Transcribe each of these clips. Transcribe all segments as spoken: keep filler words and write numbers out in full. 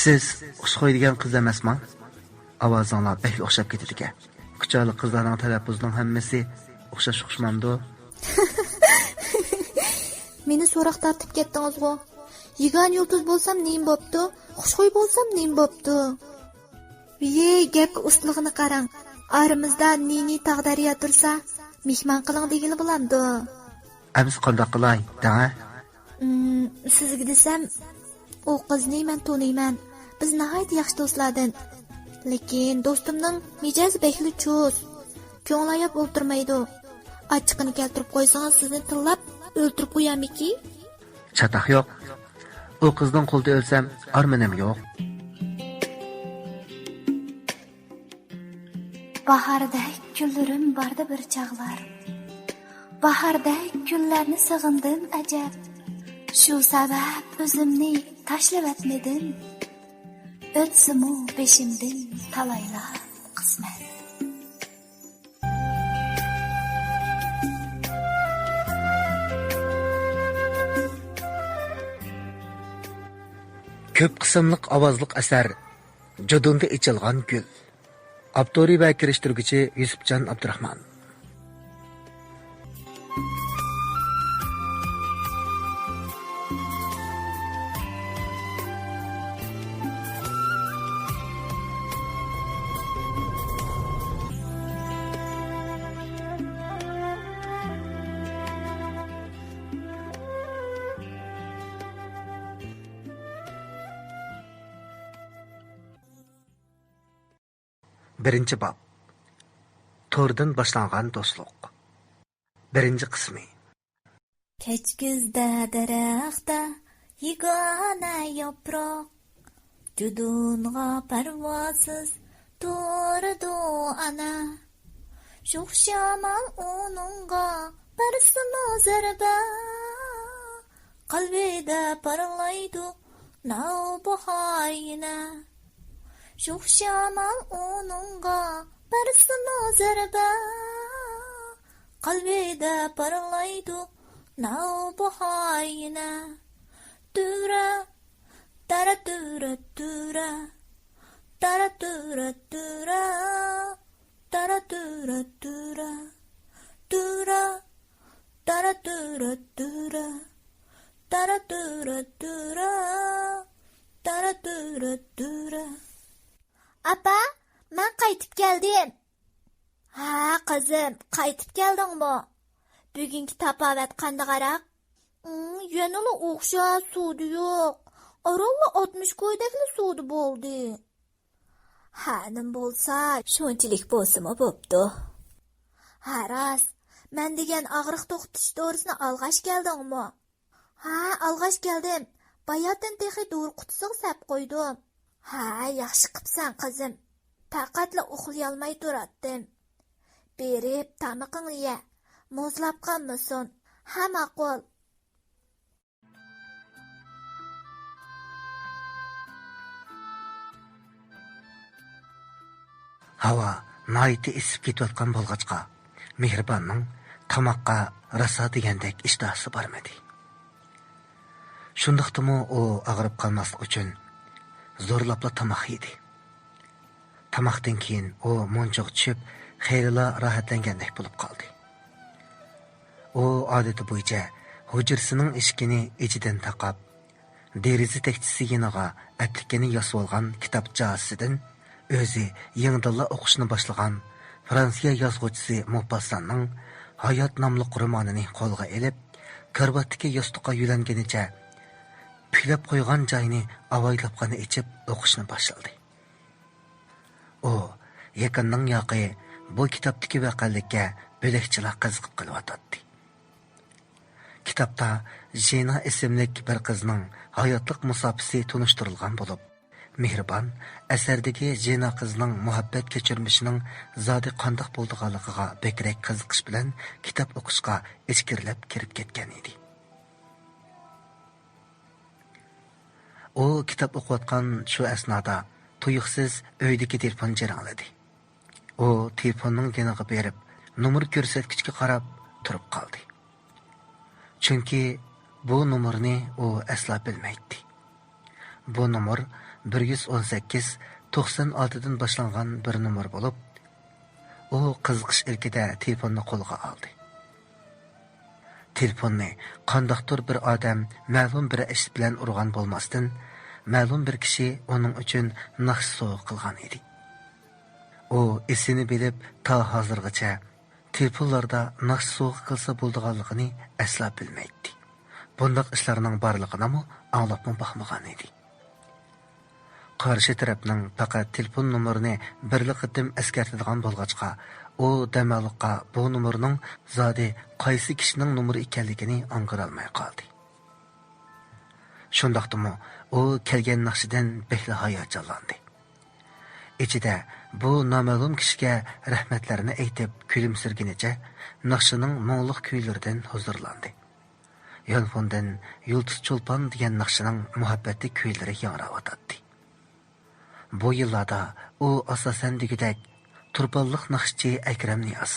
سىز خۇشخۇي دېگەن قىز ئەمەسما؟ ئاۋازىڭلار بەكلا ئوخشاپ كېتىدىكەن. كۇچالىق قىزلارنىڭ تەلەپپۇزىنىڭ ھەممىسى ئوخشاش ئۇقۇشمامدۇ؟ مېنى سوراق تارتىپ كەتتىڭىزغۇ. يېگانە يۇلتۇز بولسام نېمە بوپتۇ؟ خۇشخۇي بولسام نېمە بوپتۇ؟ ۋىي، گەپكە ئۇستىلىقىنى قاراڭ. ئارىمىزدا نى-نى تاغ دەريا تۇرسا، مېھمان قىلىڭ دېگىلى بولامدۇ؟ ئەمىسە قانداق قىلاي، دەڭە؟ ئىم، سىزگە دېسەم، ئۇ قىزنى مەن تونۇيمەن. بىز ناھايىتى ياخشى دوستلاردىن. لېكىن دوستۇمنىڭ مىجەزى بەكلا چۇس. كۆڭۈل ئاياپ ئولتۇرمايدۇ. ئاچچىقىنى كەلتۈرۈپ قويسىڭىز، سىزنى تىللاپ ئۆلتۈرۈپ قويامىكى؟ چاتاق يوق. ئۇ قىزنىڭ قولىدا ئۆلسەم، ئارمىنىم يوق. باھاردەك كۈنلىرىم باردى بىر چاغلار. باھاردەك كۈنلەرنى سېغىندىم ئەجەب. شۇ سەۋەب ئۆزۈمنى تاشلىۋەتمىدىم. ئۆتسىمۇ بېشىمدىن تالايلار قىسمەت. كۆپ قىسىملىق ئاۋازلىق ئەسەر. جۇدۇندا ئېچىلغان گۈل. ئاپتورى ۋە كىرىشتۈرگۈچى يۈسۈپجان ئابدۇراخمان. بىرىنچى باب. توردىن باشلانغان دوستلۇق. بىرىنچى قىسمى. كەچكۈزدە دەرەختە يېگانە ياپراق، جۇدۇنغا پەرۋاسىز تۇرىدۇ ئانا. شوخ شامال ئۇنىڭغا بەرسىمۇ زەربە، قەلبىدە پارلايدۇ ناۋباھار يەنە. شوخ شامال ئۇنىڭغا بەرسىمۇ زەربە، قەلبىدە پارلايدۇ ناۋباھار يەنە. تۈرە، تەرە تۈرە تۈرە، تەرە تۈرە تۈرە، تەرە تۈرە تۈرە، تۈرە، تەرە تۈرە تۈرە، تەرە تۈرە تۈرە، تەرە تۈرە تۈرە. ئاپا، مەن قايتىپ كەلدىم. ھە، قىزىم، قايتىپ كەلدىڭمۇ؟ بۈگۈنكى تاپاۋەت قانداقراق؟ ئىم، يەنىلا ئوخشاش، سودا يوق. ئارانلا ئاتمىش كويدەكلا سودا بولدى. ھە، نېمە بولسا، شۇنچىلىك بولسىمۇ بوپتۇ. ھە، راست. مەن دېگەن ئاغرىق توختىتىش دورىسىنى ئالغاچ كەلدىڭمۇ؟ ھە، ئالغاچ كەلدىم. باياتىن تېخى دورا قۇتىسىغا سەپ قويدۇم. ھە، ياخشى قىپسەن، قىزىم. پەقەتلا ئۇخلىيالماي تۇراتتىم. بېرىپ تامىقىڭنى يە. مۇزلاپ قالمىسۇن. ھە، ماقۇل. ھاۋا ناھايىتى ئىسسىپ كېتىۋاتقان بولغاچقا، مېھرىباننىڭ تاماققا راسا دېگەندەك ئىشتىھاسى بارمىدى. شۇنداقتىمۇ ئۇ ئاغرىپ قالماسلىق ئۈچۈن زورلاپلا تاماق يېدى. تاماقتىن كېيىن ئۇ مۇنچىغا چۈشۈپ، خېلىلا راھەتلەنگەندەك بولۇپ قالدى. ئۇ ئادىتى بويىچە ھۇجرىسىنىڭ ئىشىكىنى ئىچىدىن تاقاپ، دېرىزە تەكچىسى يېنىغا ئەپلىكىنى ياسىۋالغان كىتاب جازىسىدىن ئۆزى يېڭىدىنلا ئوقۇشنى باشلىغان فرانسىيە يازغۇچىسى موپاسساننىڭ ھايات ناملىق رومانىنى قولىغا ئېلىپ، كارىۋاتتىكى ياستۇققا يۆلەنگىنىچە پۈكلەپ قويغان جاينى ئاۋايلاپخانا ئېچىپ ئوقۇشنى باشلىدى. ئۇ يېقىندىن ياقى بۇ كىتابتىكى ۋەقەلىككە بۆلەكچىلا قىزىقىپ قېلىۋاتاتتى. كىتابتا ژېنا ئىسىملىك بىر قىزنىڭ ھاياتلىق مۇساپىسى تونۇشتۇرۇلغان بولۇپ، مېھرىبان ئەسەردىكى ژېنا قىزنىڭ مۇھەببەت كەچۈرمىشىنىڭ زادى قانداق بولىدىغانلىقىغا بەكرەك قىزىقىش بىلەن كىتاب ئوقۇشقا ئىچكىرىلەپ كىرىپ كەتكەن ئىدى. ئۇ كىتاب ئوقۇۋاتقان شۇ ئەسنادا تۇيۇقسىز ئۆيدىكى تېلېفون جىرىڭلىدى. ئۇ تېلېفوننىڭ يېنىغا بېرىپ، نومۇر كۆرسەتكۈچكە قاراپ تۇرۇپ قالدى. چۈنكى بۇ نومۇرنى ئۇ ئەسلا بىلمەيتتى. بۇ نومۇر بىر يۈز ئون سەككىز، توقسان ئالتىدىن باشلانغان بىر نومۇر بولۇپ، ئۇ قىزىقىش ئىلكىدە تېلېفوننى قولىغا ئالدى. تېلېفوننى قانداقتۇر بىر ئادەم مەلۇم بىر ئىش بىلەن ئۇرغان بولماستىن، مەلۇم بىر كىشى ئۇنىڭ ئۈچۈن ناخشا سوۋغا قىلغان ئىدى. ئۇ ئېسىنى بىلىپ، تا ھازىرغىچە تېلېفونلاردا ناخشا سوۋغا قىلسا بولىدىغانلىقىنى ئەسلا بىلمەيتتى. بۇنداق ئىشلارنىڭ بارلىقىنىمۇ ئاڭلاپمۇ باقمىغان ئىدى. قارشى تەرەپنىڭ پەقەت تېلېفون نومۇرىنى بىرلا قېتىم ئەسكەرتىدىغان بولغاچقا، ئۇ دەماللىققا بۇ نومۇرنىڭ زادى قايسى كىشىنىڭ نومۇرى ئىكەنلىكىنى ئاڭغىرالماي قالدى. شۇنداقتىمۇ ئۇ كەلگەن ناخشىدىن بەكلا ھاياجانلاندى. ئىچىدە بۇ نامەلۇم كىشىگە رەھمەتلەرنى ئېيتىپ كۈلۈمسىرىگىنىچە ناخشىنىڭ مۇڭلۇق كۈيلىرىدىن ھۇزۇرلاندى. يانفوندىن يۇلتۇز چولپان دېگەن ناخشىنىڭ مۇھەببەتلىك كۈيلىرى ياڭراۋاتاتتى. بۇ يىللاردا ئۇ ئاساسەن دېگۈدەك تۇرپانلىق ناخشىچى ئەكرەم نىياز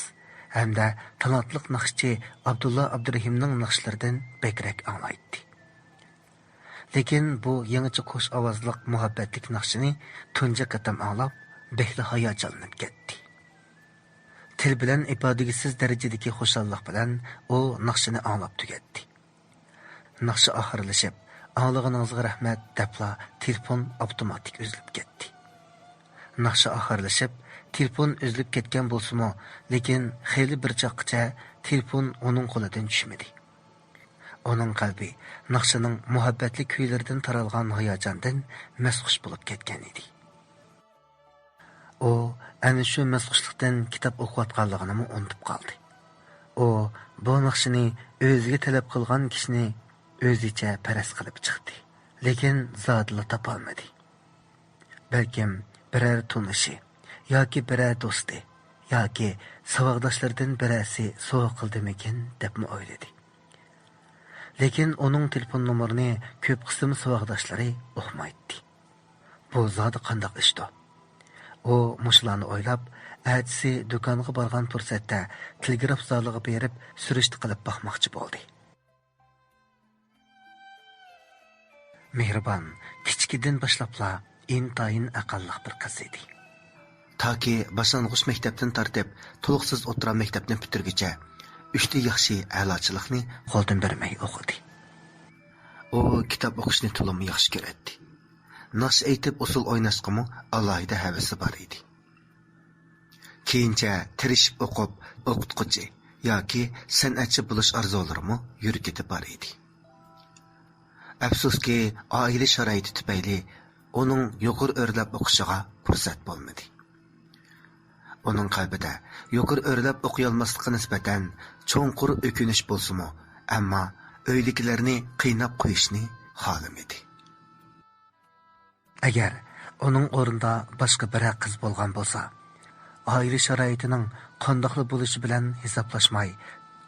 ھەمدە تالانتلىق ناخشىچى ئابدۇللا ئابدۇرېھىمنىڭ ناخشىلىرىدىن بەكرەك ئاڭلايتتى. لېكىن بۇ يېڭىچە قوش ئاۋازلىق مۇھەببەتلىك ناخشىنى تۇنجى قېتىم ئاڭلاپ، بەكلا ھاياجانلىنىپ كەتتى. تىل بىلەن ئىپادىگۈسىز دەرىجىدىكى خۇشاللىق بىلەن ئۇ ناخشىنى ئاڭلاپ تۈگەتتى. ناخشا ئاخىرلىشىپ، «ئاڭلىغىنىڭىزغا رەھمەت» دەپلا تېلېفون ئاپتوماتىك ئۈزۈلۈپ كەتتى. ناخشا ئاخىرلىشىپ، تېلېفون ئۈزۈلۈپ كەتكەن بولسىمۇ، لېكىن خېلى بىر چاغقىچە تېلېفون ئۇنىڭ قولىدىن چۈشمىدى. ئۇنىڭ قەلبى ناخشىنىڭ مۇھەببەتلىك كۈيلىرىدىن تارالغان ھاياجاندىن مەستخۇش بولۇپ كەتكەن ئىدى. ئۇ ئەنە شۇ مەستخۇشلۇقتىن كىتاب ئوقۇۋاتقانلىقىنىمۇ ئۇنتۇپ قالدى. ئۇ بۇ ناخشىنى ئۆزىگە تەلەپ قىلغان كىشىنى ئۆزىچە پەرەز قىلىپ چىقتى، لېكىن زادىلا تاپالمىدى. بەلكىم بىرەر تونۇشى ياكى بىرەر دوستى ياكى ساۋاقداشلىرىدىن بىرەرسى سوۋغا قىلدىمىكىن دەپمۇ ئويلىدى. لېكىن ئۇنىڭ تېلېفون نومۇرىنى كۆپ قىسىم ساۋاقداشلىرى ئۇقمايتتى. بۇ زادى قانداق ئىشتۇ؟ ئۇ مۇشۇلارنى ئويلاپ، ئەتىسى دۇكانغا بارغان پۇرسەتتە تېلېگراف زالىغا بېرىپ سۈرۈشتە قىلىپ باقماقچى بولدى. مېھرىبان كىچىكىدىن باشلاپلا ئىنتايىن ئەقىللىق بىر قىز ئىدى. تاكى باشلانغۇچ مەكتەپتىن تارتىپ تولۇقسىز ئوتتۇرا مەكتەپنى پۈتتۈرگۈچە ئۈچتە ياخشى ئەلاچىلىقنى قولدىن بەرمەي ئوقۇدى. ئۇ كىتاب ئوقۇشنى تولىمۇ ياخشى كۆرەتتى. ناخشا ئېيتىپ ئۇسسۇل ئويناشقىمۇ ئالاھىدە ھەۋىسى بار ئىدى. كېيىنچە تىرىشىپ ئوقۇپ، ئوقۇتقۇچى ياكى سەنئەتچى بولۇش ئارزۇلىرىمۇ يۈرىكىدە بار ئىدى. ئەپسۇسكى، ئائىلە شارائىتى تۈپەيلى ئۇنىڭ يۇقىرى ئۆرلەپ ئوقۇشىغا پۇرسەت بولمىدى. ئۇنىڭ قەلبىدە يۇقىرى ئۆرلەپ ئوقۇيالماسلىققا نىسبەتەن چوڭقۇر ئۆكۈنۈش بولسىمۇ، ئەمما ئۆيدىكىلەرنى قىيناپ قويۇشنى خالىمىدى. ئەگەر ئۇنىڭ ئورنىدا باشقا بىرەر قىز بولغان بولسا، ئائىلە شارائىتىنىڭ قانداقلا بولۇشى بىلەن ھېسابلاشماي،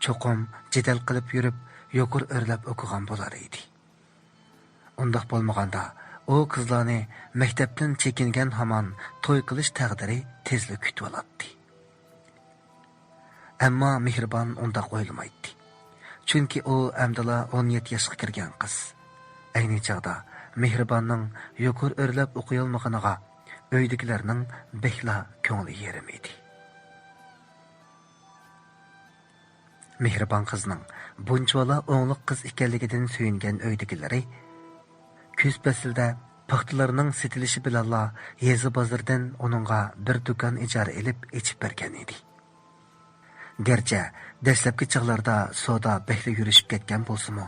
چوقۇم جېدەل قىلىپ يۈرۈپ، يۇقىرى ئۆرلەپ ئوقۇغان بولار ئىدى. ئۇنداق بولمىغاندا، ئۇ قىزلارنى مەكتەپتىن چېكىنگەن ھامان توي قىلىش تەقدىرى تېزلا كۈتۈۋالاتتى. ئەمما مېھرىبان ئۇنداق ئويلىمايتتى. چۈنكى ئۇ ئەمدىلا ئون يەتتە ياشقا كىرگەن قىز. ئەينى چاغدا مېھرىباننىڭ يۇقىرى ئۆرلەپ ئوقۇيالمىغىنىغا ئۆيدىكىلەرنىڭ بەكلا كۆڭلى يېرىم ئىدى. مېھرىبان قىزنىڭ بۇنچىۋالا ئوڭلۇق قىز ئىكەنلىكىدىن سۆيۈنگەن ئۆيدىكىلىرى كۈز پەسلىدە پاختىلارنىڭ سېتىلىشى بىلەنلا يېزا بازىرىدىن ئۇنىڭغا بىر دۇكان ئىجارە ئېلىپ ئېچىپ بەرگەن ئىدى. گەرچە دەسلەپكى چاغلاردا سودا بەكلا يۈرۈشۈپ كەتكەن بولسىمۇ،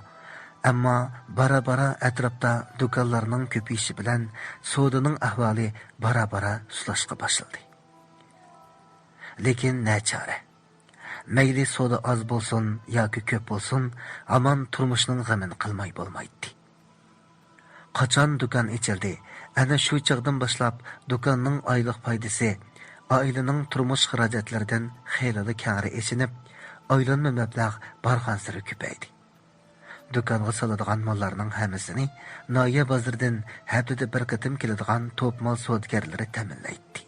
ئەمما بارا-بارا ئەتراپتا دۇكانلارنىڭ كۆپىيىشى بىلەن سودىنىڭ ئەھۋالى بارا-بارا سۇسلاشقا باشلىدى. لېكىن نەچارە؟ مەيلى سودا ئاز بولسۇن ياكى كۆپ بولسۇن، ھامان تۇرمۇشنىڭ غېمىنى قىلماي بولمايتتى. قاچان دۇكان ئېچىلدى، ئەنە شۇ چاغدىن باشلاپ دۇكاننىڭ ئايلىق پايدىسى ئائىلىنىڭ تۇرمۇش خىراجەتلىرىدىن خېلىلا كەڭرى ئېچىنىپ، ئايلانما مەبلەغ بارغانسېرى كۆپەيدى. دۇكانغا سالىدىغان ماللارنىڭ ھەممىسىنى ناھىيە بازىرىدىن ھەپتىدە بىر قېتىم كېلىدىغان توپ مال سودىگەرلىرى تەمىنلەيتتى.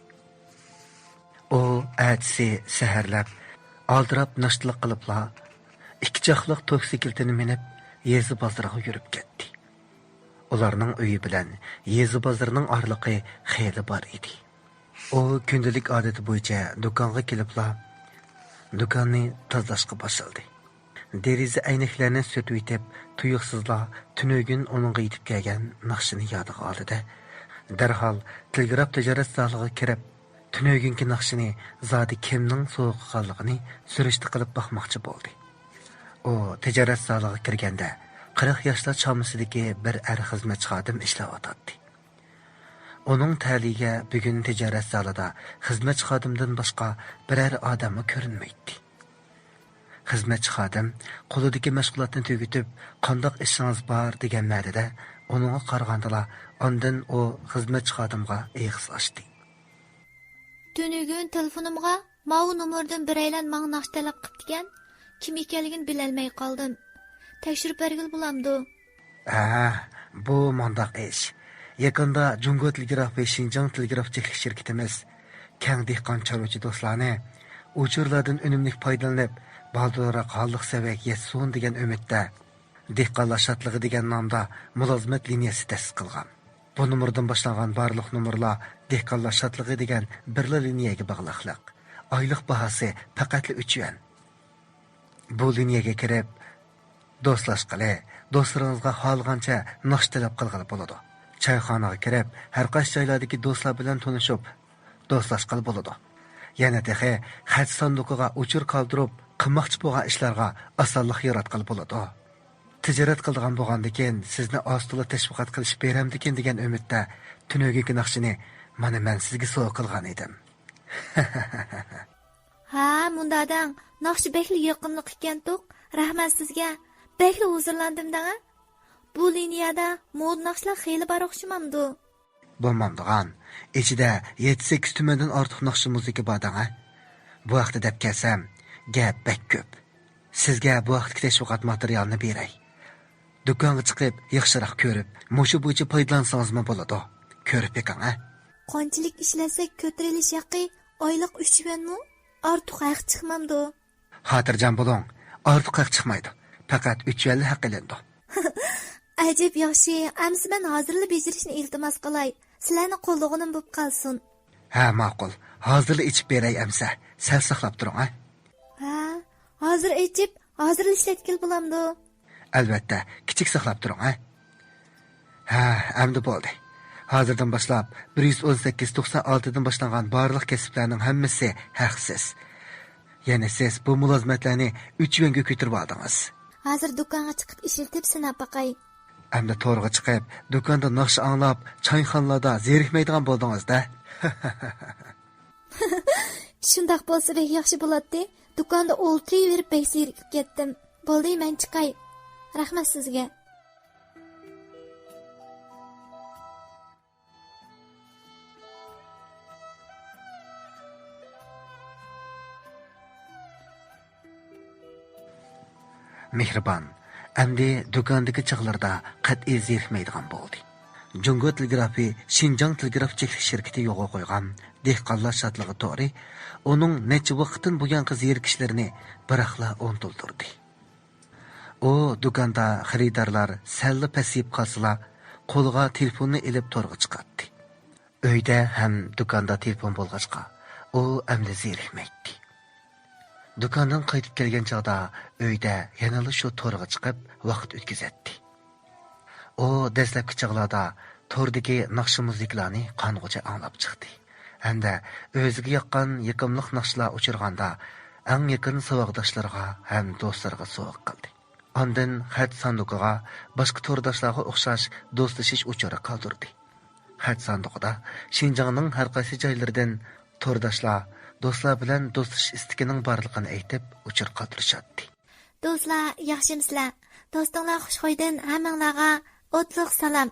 ئۇ ئەتىسى سەھەرلەپ، ئالدىراپ ناشتىلىق قىلىپلا، ئىككى چاقلىق توكسىكلىتىنى مىنىپ، يېزا بازىرىغا يۈرۈپ كەتتى. ئۇلارنىڭ ئۆيى بىلەن يېزا بازىرىنىڭ ئارىلىقى خېلى بار ئىدى. ئۇ كۈندىلىك ئادىتى بويىچە دۇكانغا كېلىپلا، دۇكاننى تازىلاشقا باشلىدى. دېرىزە ئەينەكلەرنى سۈرتۈۋېتىپ، تۇيۇقسىزلا تۈنۈگۈن ئۇنىڭغا يېتىپ كەلگەن ناخشىنى يادىغا ئالدى-دە، دەرھال تېلېگراف تىجارەت زالىغا كىرىپ، تۈنۈگۈنكى ناخشىنى زادى كىمنىڭ سوۋغا قىلغانلىقىنى سۈرۈشتە قىلىپ باقماقچى بولدى. ئۇ تىجارەت زالىغا كىرگەندە، قىرىق ياشلار چامىسىدىكى بىر ئەر خىزمەتچى خادىم ئىشلەۋاتاتتى. ئۇنىڭ تەلىيىگە بۈگۈن تىجارەت زالىدا خىزمەتچى خادىمدىن باشقا بىرەر ئادەممۇ كۆرۈنمەيتتى. خىزمەتچى خادىم قولىدىكى مەشغۇلاتنى تۈگىتىپ، «قانداق ئىشىڭىز بار؟» دېگەن مەنىدە ئۇنىڭغا قارىغاندىلا، ئاندىن ئۇ خىزمەتچى خادىمغا ئېغىز ئاچتى. تۈنۈگۈن تېلېفونۇمغا ماۋۇ نومۇردىن بىرەيلەن ماڭا ناخشا تەلەپ قىپتىكەن، كىم ئىكەنلىكىنى بىلەلمەي قالدىم. تەكشۈرۈپ بەرگىلى بولامدۇ؟ ھە، بۇ مۇنداق ئىش. يېقىندا جۇڭگو تېلېگرافى شىنجاڭ تېلېگراف چەكلىك شىركىتىمىز كەڭ دېھقان چارۋىچى دوستلارنى ئۇچۇرلاردىن ئۈنۈملۈك پايدىلىنىپ، بالدۇرراق ھاللىق سەۋىيەگە يەتسۇن دېگەن ئۈمىدتە، دېھقانلار شادلىقى دېگەن نامدا مۇلازىمەت لىنىيەسى تەسىس قىلغان. بۇ نومۇردىن باشلانغان بارلىق نومۇرلار دېھقانلار شادلىقى دېگەن بىرلا لىنىيەگە باغلىقلىق. ئايلىق باھاسى پەقەتلا ئۈچ يۈەن. بۇ لىنىيەگە كىرىپ، دوستلاشقىلى، دوستلىرىڭىزغا خالىغانچە ناخشا تەلەپ قىلغىلى بولىدۇ. چايخانىغا كىرىپ، ھەر قايسى جايلاردىكى دوستلار بىلەن تونۇشۇپ، دوستلاشقىلى بولىدۇ. يەنە تېخى خەت ساندۇقىغا ئۇچۇر قالدۇرۇپ، قىلماقچى بولغان ئىشلارغا ئاسانلىق ياراتقىلى بولىدۇ. تىجارەت قىلىدىغان بولغاندىكىن، سىزنى ئاز-تولا تەشۋىقات قىلىش بېرەمدىكىن دېگەن ئۈمىدتە تۈنۈگۈنكى ناخشىنى مانا مەن سىزگە سوۋغا قىلغان ئىدىم. ھە، مۇنداق دەڭ، ناخشا بەكلا يېقىملىق ئىكەنتۇق، رەھمەت سىزگە. بەكلا ھۇزۇرلاندىم دەڭ. بۇ لىنىيەدە مودا ناخشىلار خېلى بار ئوخشىمامدۇ؟ بولمامدىغان، ئىچىدە يەتتە-سەككىز تۈمەندىن ئارتۇق ناخشا مۇزىكا بار دەڭ. بۇ ھەقتە دەپ كەلسەم، گەپ بەك كۆپ. سىزگە بۇ ھەقتىكى تەشۋىقات ماتېرىيالىنى بېرەي. دۇكانغا چىقىپ، ياخشىراق كۆرۈپ، مۇشۇ بويىچە پايدىلانسىڭىزمۇ بولىدۇ. كۆرۈپ بېقىڭ، ھە؟ قانچىلىك ئىشلەتسەك كۆتۈرۈلۈش ھەققى ئايلىق ئۈچ يۈەنمۇ؟ ئارتۇق ھەق چىقمامدۇ؟ خاتىرجەم بولۇڭ، ئارتۇق ھەق چىقمايدۇ. پەقەت ئۈچ يۈەنلا ھەق ئېلىنىدۇ. ئەجەب ياخشى، ئەمسە مەن ھازىرلا بېجىرىشنى ئىلتىماس قىلاي. سىلەرنى قوللىغىنىم بوپ قالسۇن. ھە، ماقۇل. ھازىرلا ئېچىپ بېرەي ئەمسە. سەل ساقلاپ تۇرۇڭ، ھە؟ ھە، ھازىر ئېچىپ، ھازىرلا ئىشلەتكىلى بولامدۇ؟ ئەلۋەتتە، كىچىك ساقلاپ تۇرۇڭ، ھە؟ ھە، ئەمدى بولدى. ھازىردىن باشلاپ بىر يۈز ئون سەككىز توقسان ئالتىدىن باشلانغان بارلىق كەسىپلەرنىڭ ھەممىسى ھەقسىز. يەنى سىز بۇ مۇلازىمەتلەرنى ئۈچ يۈەنگە كۆتۈرۈۋالدىڭىز. ھازىر دۇكانغا چىقىپ ئىشلىتىپ سىناپ باقاي. ئەمدى تورغا چىقىپ، دۇكاندا ناخشا ئاڭلاپ، چايخانىلاردا زېرىكمەيدىغان بولدىڭىز-دە. شۇنداق بولسا بەك ياخشى بولاتتى. دۇكاندا ئولتۇرۇۋېرىپ بەك زېرىكىپ كەتتىم. بولدى، مەن چىقاي. رەھمەت سىزگە. مېھرىبان ئەمدى دۇكاندىكى چاغلىرىدا قەتئىي زېرىكمەيدىغان بولدى. جۇڭگو تېلېگرافى شىنجاڭ تېلېگراف چەكلىك شىركىتى يولغا قويغان دېھقانلار شادلىقى تورى ئۇنىڭ نەچچە ۋاقىتتىن بۇيانقى زېرىكىشلىرىنى بىراقلا ئۇنتۇلدۇردى. ئۇ دۇكاندا خېرىدارلار سەللا پەسىيىپ قالسىلا، قولىغا تېلېفوننى ئېلىپ تورغا چىقاتتى. ئۆيدە ھەم دۇكاندا تېلېفون بولغاچقا، ئۇ ئەمدى زېرىكمەيتتى. دۇكاندىن قايتىپ كەلگەن چاغدا ئۆيدە يەنىلا شۇ تورغا چىقىپ ۋاقىت ئۆتكۈزەتتى. ئۇ دەسلەپكى چاغلاردا توردىكى ناخشا مۇزىكىلارنى قانغۇچە ئاڭلاپ چىقتى ھەمدە ئۆزىگە ياققان يېقىملىق ناخشىلار ئۇچرىغاندا ئەڭ يېقىن ساۋاقداشلىرىغا ھەم دوستلىرىغا سوۋغا قىلدى. ئاندىن خەت ساندۇقىغا باشقا تورداشلارغا ئوخشاش دوستلىشىش ئۇچۇرى قالدۇردى. خەت ساندۇقىدا شىنجاڭنىڭ ھەر قايسى جايلىرىدىن تورداشلار دوستلار بىلەن دوستلىشىش ئىستىكىنىڭ بارلىقىنى ئېيتىپ ئۇچۇر قالدۇرۇشاتتى. دوستلار، ياخشىمۇسىلەر؟ دوستۇڭلار خۇشخۇيدىن ھەممىڭلارغا ئوتلۇق سالام.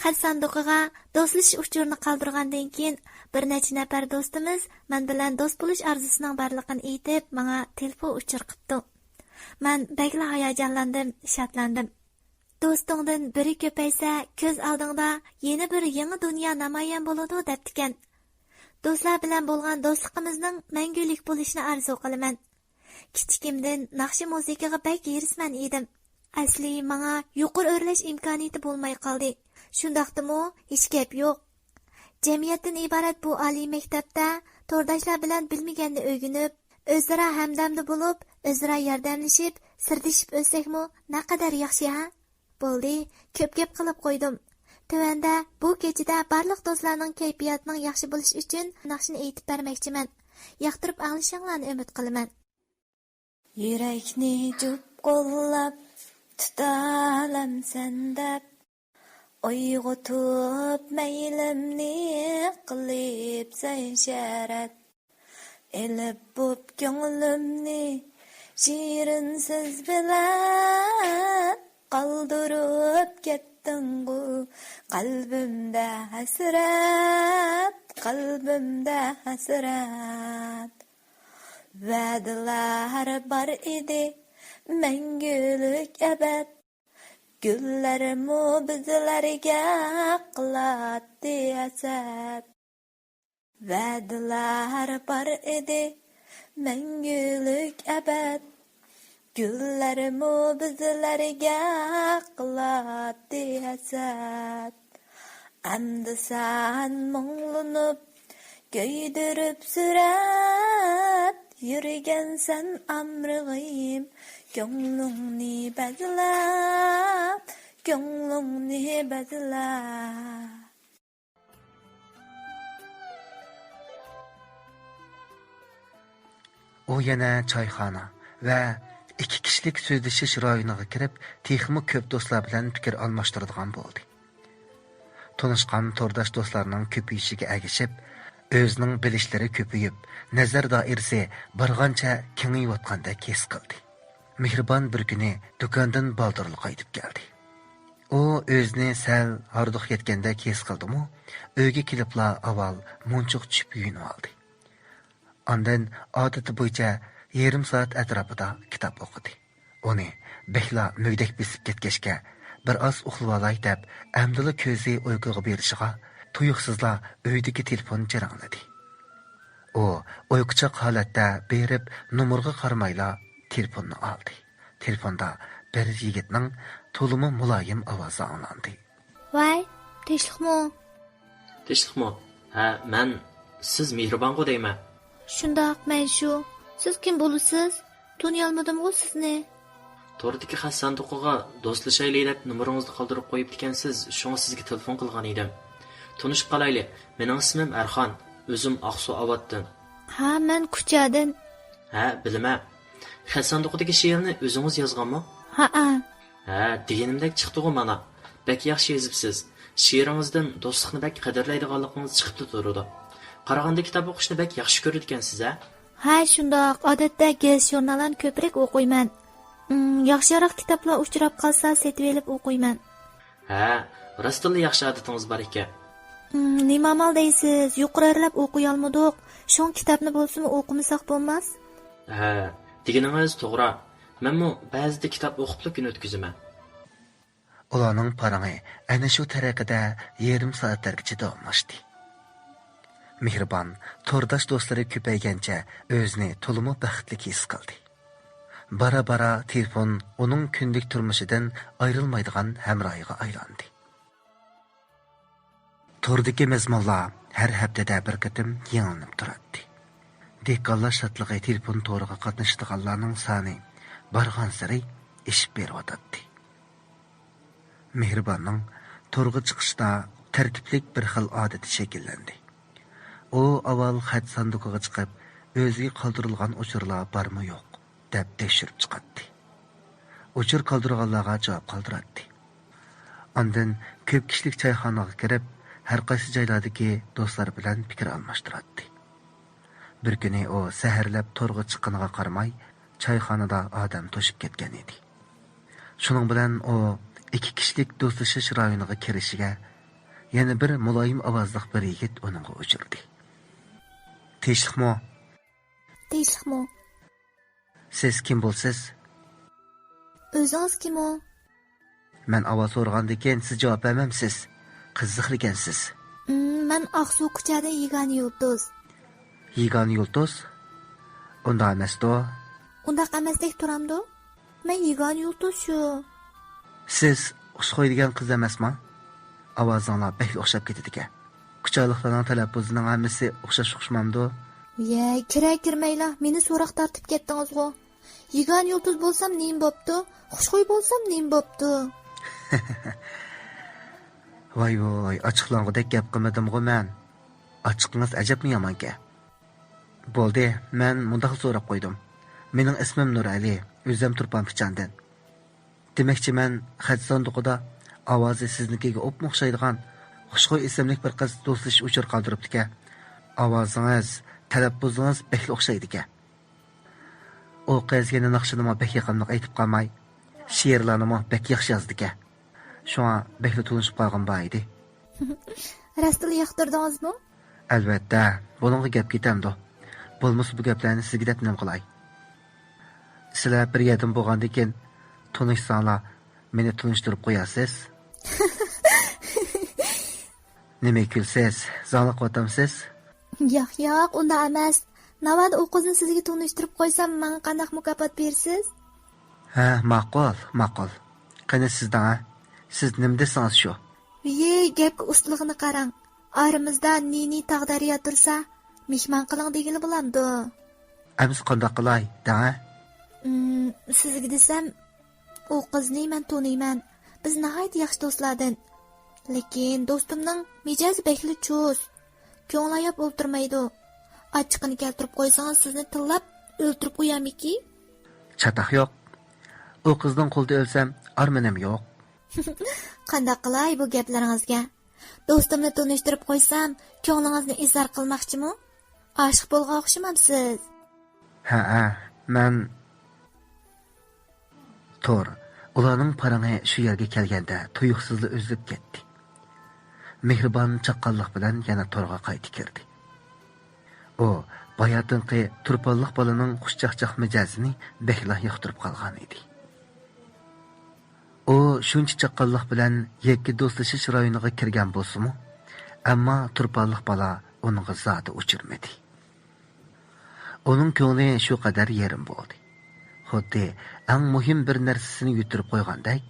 خەت ساندۇقىغا دوستلىشىش ئۇچۇرىنى قالدۇرغاندىن كېيىن، بىر نەچچە نەپەر دوستىمىز مەن بىلەن دوست بولۇش ئارزۇسىنىڭ بارلىقىنى ئېيتىپ، ماڭا تېلېفون ئۇچۇر قىپتۇ. مەن بەكلا ھاياجانلاندىم، شادلاندىم. دوستۇڭدىن بىرى كۆپەيسە، كۆز ئالدىڭدا يەنە بىر يېڭى دۇنيا نامايان بولىدۇ، دەپتىكەن. دوستلار بىلەن بولغان دوستلۇقىمىزنىڭ مەڭگۈلۈك بولۇشىنى ئارزۇ قىلىمەن. كىچىكىمدىن ناخشا مۇزىكىغا بەك ھېرىسمەن ئىدىم. ئەسلى ماڭا يۇقىرى ئۆرلەش ئىمكانىيىتى بولماي قالدى. شۇنداقتىمۇ ھېچ گەپ يوق. جەمئىيەتتىن ئىبارەت بۇ ئالىي مەكتەپتە تورداشلار بىلەن بىلمىگەننى ئۆگىنىپ، ئۆزئارا ھەمدەمدە بولۇپ، ئۆزئارا ياردەملىشىپ، سىردىشىپ ئۆتسەكمۇ نەقەدەر ياخشى ھە؟ بولدى، كۆپ گەپ قىلىپ قويدۇم. تۆۋەندە بۇ كېچىدە بارلىق دوستلارنىڭ كەيپىياتىنىڭ ياخشى بولۇشى ئۈچۈن ناخشىنى ئېيتىپ بەرمەكچىمەن. ياقتۇرۇپ ئاڭلىشىڭلارنى ئۈمىد قىلىمەن. يۈرەكنى جۇپ قوللاپ تۇتالامسەن دەپ، ئويغىتىپ مەيلىمنى قىلىپسەن شەرەت. ئېلىپ بوپ كۆڭلۈمنى شېرىن سۆز بىلەن، قالدۇرۇپ كەتتىڭغۇ قەلبىمدە ھەسرەت، قەلبىمدە ھەسرەت. ۋەدىلەر بار ئىدى مەڭگۈلۈك ئەبەد، گۈللەرمۇ بىزلەرگە قىلاتتى ھەسەت. ۋەدىلەر بار ئىدى مەڭگۈلۈك ئەبەد، گۈللەرمۇ بىزلەرگە قىلاتتى ھەسەت. ئەمدى سەن مۇڭلىنىپ، كۆيدۈرۈپ سۈرەت، يۈرگەنسەن ئامرىغىم، كۆڭلۈڭنى بەزلەپ، كۆڭلۈڭنى بەزلەپ. ئۇ يەنە چايخانا ۋە ئىككى كىشىلىك سۆزلىشىش رايونىغا كىرىپ، تېخىمۇ كۆپ دوستلار بىلەن پىكىر ئالماشتۇرىدىغان بولدى. تونۇشقان تورداش دوستلارنىڭ كۆپىيىشىگە ئەگىشىپ، ئۆزىنىڭ بىلىشلىرى كۆپىيىپ، نەزەر دائىرىسى بارغانچە كېڭىيىۋاتقاندەك ھېس قىلدى. مېھرىبان بىر كۈنى دۇكاندىن بالدۇرلا قايتىپ كەلدى. ئۇ ئۆزىنى سەل ھاردۇق يەتكەندەك ھېس قىلدىمۇ، ئۆيگە كېلىپلا ئاۋۋال مۇنچۇق چۈشۈپ يۇيۇنۇۋالدى. ئاندىن ئادىتى بويىچە يېرىم سائەت ئەتراپىدا كىتاب ئوقۇدى. ئۇنى بەكلا مۈگدەك بېسىپ كەتكەچكە، بىر ئاز ئۇخلىۋالاي دەپ، ئەمدىلا كۆزى ئۇيقۇغا بېرىشىغا، تۇيۇقسىزلا ئۆيدىكى تېلېفون جىرىڭلىدى. ئۇ ئۇيقۇچاق ھالەتتە بېرىپ، نومۇرغا قارىمايلا تېلېفوننى ئالدى. تېلېفوندا بىر يىگىتنىڭ تولىمۇ مۇلايىم ئاۋازى ئاڭلاندى. ۋاي، تىنچلىقمۇ؟ تىنچلىقمۇ؟ ھە، مەن، سىز مېھرىبانغۇ دەيمەن. شۇنداق، مەن شۇ. سىز كىم بولىسىز؟ تونۇيالمىدىمغۇ سىزنى؟ توردىكى خەت ساندۇقىغا دوستلىشايلى دەپ نومۇرىڭىزنى قالدۇرۇپ قويۇپتىكەنسىز، شۇڭا سىزگە تېلېفون قىلغان ئىدىم. تونۇشۇپ قالايلى، مېنىڭ ئىسمىم ئەرخان، ئۆزۈم ئاقسۇ ئاۋاتتىن. ھا، مەن كۇچادىن. ھە، بىلىمەن. خەت ساندۇقىدىكى شېئىرنى ئۆزىڭىز يازغانمۇ؟ ھەئە. ھە، دېگىنىمدەك چىقتىغۇ مانا. بەك ياخشى يېزىپسىز. شېئىرىڭىزدىن دوستلۇقنى بەك قەدىرلەيدىغانلىقىڭىز چىقىپلا تۇرىدۇ. قارىغاندا كىتاب ئوقۇشنى بەك ياخشى كۆرىدىكەنسىز ھە؟ ھە، شۇنداق. ئادەتتە گېزىت-ژۇرناللارنى كۆپرەك ئوقۇيمەن. ئىم، ياخشىراق كىتابلار ئۇچراپ قالسا سېتىۋېلىپ ئوقۇيمەن. ھە، راستتىنلا ياخشى ئادىتىڭىز بار ئىكەن. ئىم، نېمە ئامال دەيسىز؟ يۇقىرى ئۆرلەپ ئوقۇيالمىدۇق. شۇڭا كىتابنى بولسىمۇ ئوقۇمىساق بولماس. ھە، دېگىنىڭىز توغرا. مەنمۇ بەزىدە كىتاب ئوقۇپلا كۈن ئۆتكۈزىمەن. ئۇلارنىڭ پارىڭى ئەنە شۇ تەرىقىدە يېرىم سائەتلەرگىچە داۋاملاشتى. مېھرىبان تورداش دوستلىرى كۆپەيگەنچە ئۆزىنى تولىمۇ بەختلىك ھېس قىلدى. بارا-بارا تېلېفون ئۇنىڭ كۈندىلىك تۇرمۇشىدىن ئايرىلمايدىغان ھەمراھىغا ئايلاندى. توردىكى مەزمۇنلار ھەر ھەپتىدە بىر قېتىم يېڭىلىنىپ تۇراتتى. دېھقانلار شادلىقى تېلېفون تورىغا قاتنىشىدىغانلارنىڭ سانى بارغانسېرى ئېشىپ بېرىۋاتاتتى. مېھرىباننىڭ تورغا چىقىشتا تەرتىپلىك بىر خىل ئادىتى شەكىللەندى. ئۇ ئاۋۋال خەت ساندۇقىغا چىقىپ، ئۆزىگە قالدۇرۇلغان ئۇچۇرلار بارمۇ يوق، دەپ تەكشۈرۈپ چىقاتتى. ئۇچۇر قالدۇرغانلارغا جاۋاب قالدۇراتتى. ئاندىن كۆپ كىشىلىك چايخانىغا كىرىپ، ھەر قايسى جايلاردىكى دوستلار بىلەن پىكىر ئالماشتۇراتتى. بىر كۈنى ئۇ سەھەرلەپ تورغا چىققىنىغا قارىماي، چايخانىدا ئادەم توشۇپ كەتكەن ئىدى. شۇنىڭ بىلەن ئۇ ئىككى كىشىلىك دوستلىشىش رايونىغا كىرىشىگە، يەنە بىر مۇلايىم ئاۋازلىق بىر يىگىت ئۇنىڭغا ئۇچرىدى. تىنچلىقمۇ؟ تىنچلىقمۇ؟ سىز كىم بولىسىز؟ ئۆزىڭىز كىم ئۇ؟ مەن ئاۋۋال سورىغاندىن كېيىن سىز جاۋاب بەرمەمسىز؟ قىزىقىدىكەنسىز. ئىم، مەن ئاقسۇ كۇچادىن يېگانە يۇلتۇز. يېگانە يۇلتۇز؟ ئۇنداق ئەمەستۇ؟ ئۇنداق ئەمەستەك تۇرامدۇ؟ مەن يېگانە يۇلتۇز شۇ. سىز خۇشخۇي دېگەن قىز ئەمەسما؟ ئاۋازىڭلار بەكلا ئوخشاپ كېتىدىكەن. كۇچالىقلارنىڭ تەلەپپۇزىنىڭ ھەممىسى ئوخشاش ئۇقۇشمامدۇ؟ يەي، كىرە كىرمەيلا، مېنى سوراق تارتىپ كەتتىڭىزغۇ. يېگانە يۇلتۇز بولسام نېمە بوپتۇ؟ خۇشخۇي بولسام نېمە بوپتۇ؟ ۋاي ۋاي، ئاچچىقلانغۇدەك گەپ قىلمىدىمغۇ مەن؟ ئاچچىقىڭىز ئەجەبمۇ يامانكەن. بولدى، مەن مۇنداقلا سوراپ قويدۇم. مېنىڭ ئىسمىم نۇرئەلى، ئۆزۈم تۇرپان پىچاندىن. دېمەكچىمەن، خەت ساندۇقىدا ئاۋازى سىزنىڭكىگە ئوپمۇ ئوخشايدىغان خۇشخۇي ئىسىملىك بىر قىز دوستلىشىش ئۇچۇرى قالدۇرۇپتىكەن. ئاۋازىڭىز، تەلەپپۇزىڭىز بەكلا ئوخشايدىكەن. ئۇ قىز يەنە ناخشىنىمۇ بەك يېقىملىق ئېيتىپ قالماي، شېئىرلارنىمۇ بەك ياخشى يازىدىكەن. شۇڭا بەكلا تونۇشۇپ قالغۇم بار ئىدى. راستلا ياقتۇردىڭىزمۇ؟ ئەلۋەتتە، بۇنىڭغا گەپ كېتەمدۇ؟ بولمىسا بۇ گەپلەرنى سىزگە دەپ نېمە قىلاي؟ سىلەر بىر يەردىن بولغاندىن كېيىن تونۇشساڭلار، مېنى تونۇشتۇرۇپ قويارسىز. نېمە كۈلىسىز؟ زاڭلىق قىلىۋاتامسىز؟ ياق، ياق، ئۇنداق ئەمەس. ناۋادا ئۇ قىزنى سىزگە تونۇشتۇرۇپ قويسام، ماڭا قانداق مۇكاپات بېرىسىز؟ ھە، ماقۇل، ماقۇل. قېنى سىز دەڭە، سىز نېمە دېسىڭىز شۇ. ۋىي، گەپكە ئۇستىلىقىنى قاراڭ. ئارىمىزدا نى-نى تاغ-دەريا تۇرسا، مېھمان قىلىڭ دېگىلى بولامدۇ؟ ئەمىسە قانداق قىلاي، دەڭە؟ ئىم، سىزگە دېسەم، ئۇ قىزنى مەن تونۇيمەن. بىز ناھايىتى ياخشى دوستلاردىن. لېكىن دوستۇمنىڭ مىجەزى بەكلا چۇس. كۆڭلى ئاياپ ئولتۇرمايدۇ. ئاچچىقىنى كەلتۈرۈپ قويسىڭىز، سىزنى تىللاپ ئۆلتۈرۈپ قويارمىكى؟ چاتاق يوق. ئۇ قىزنىڭ قولىدا ئۆلسەم، ئارمىنىم يوق. قانداق قىلاي بۇ گەپلىرىڭىزگە؟ دوستۇمنى تونۇشتۇرۇپ قويسام، كۆڭلىڭىزنى ئىزھار قىلماقچىمۇ؟ ئاشىق بولغان ئوخشىمامسىز؟ ھەئە، مەن. تور، ئۇلارنىڭ پارىڭى شۇ يەرگە كەلگەندە تۇيۇقسىزلا ئۈزۈلۈپ كەتتى. مېھرىبان چاققانلىق بىلەن يەنە تورغا قايتا كىردى. ئۇ باياتىنقى تۇرپانلىق بالىنىڭ خۇشچاقچاق مىجەزىنى بەكلا ياقتۇرۇپ قالغان ئىدى. ئۇ شۇنچە چاققانلىق بىلەن يەككە دوستلىشىش رايونىغا كىرگەن بولسىمۇ، ئەمما تۇرپانلىق بالا ئۇنىڭغا زادى ئۇچرىمىدى. ئۇنىڭ كۆڭلى شۇ قەدەر يېرىم بولدى. خۇددى ئەڭ مۇھىم بىر نەرسىسىنى يىتىرىپ قويغاندەك،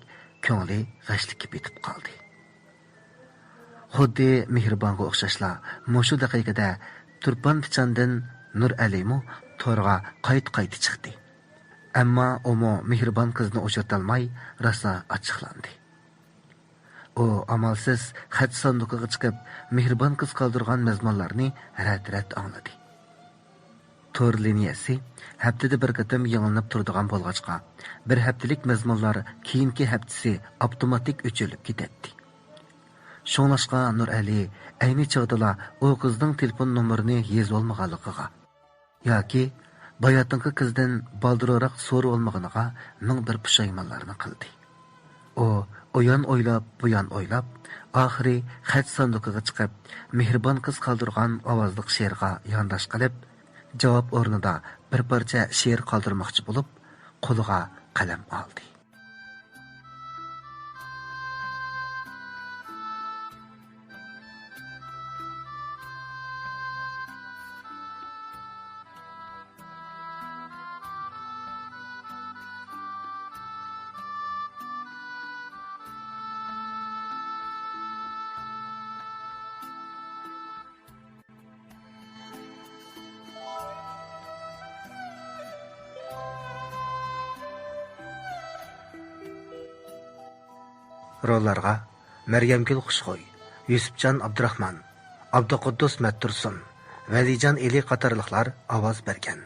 كۆڭلى غەشلىككە پېتىپ قالدى. خۇددى مېھرىبانغا ئوخشاشلا، مۇشۇ دەقىقىدە تۇرپان پىچاندىن نۇرئەلىمۇ تورغا قايتا-قايتا چىقتى. ئەمما ئۇمۇ مېھرىبان قىزنى ئۇچرىتالماي، راسا ئاچچىقلاندى. ئۇ ئامالسىز خەت ساندۇقىغا چىقىپ، مېھرىبان قىز قالدۇرغان مەزمۇنلارنى رەت-رەت ئاڭلىدى. تور لىنىيەسى ھەپتىدە بىر قېتىم يېڭىلىنىپ تۇرىدىغان بولغاچقا، بىر ھەپتىلىك مەزمۇنلار كېيىنكى ھەپتىسى ئاپتوماتىك ئۆچۈرۈلۈپ كېتەتتى. شۇڭلاشقا نۇرئەلى ئەينى چاغدىلا ئۇ قىزنىڭ تېلېفون نومۇرىنى يېزىۋالمىغانلىقىغا ياكى باياتىنقى قىزدىن بالدۇرراق سورىۋالمىغىنىغا مىڭ بىر پۇشايمانلارنى قىلدى. ئۇ ئۇيان ئويلاپ، بۇيان ئويلاپ، ئاخىرى خەت ساندۇقىغا چىقىپ، مېھرىبان قىز قالدۇرغان ئاۋازلىق شېئىرغا يانداش قىلىپ، جاۋاب ئورنىدا بىر پارچە شېئىر قالدۇرماقچى بولۇپ، قولىغا قەلەم ئالدى. روللارغا مەريەمگۈل خۇشخۇي، يۈسۈپجان ئابدۇراخمان، ئابدۇقۇددۇس مەتتۇرسۇن، ۋەلىجان ئېلى قاتارلىقلار ئاۋاز بەرگەن.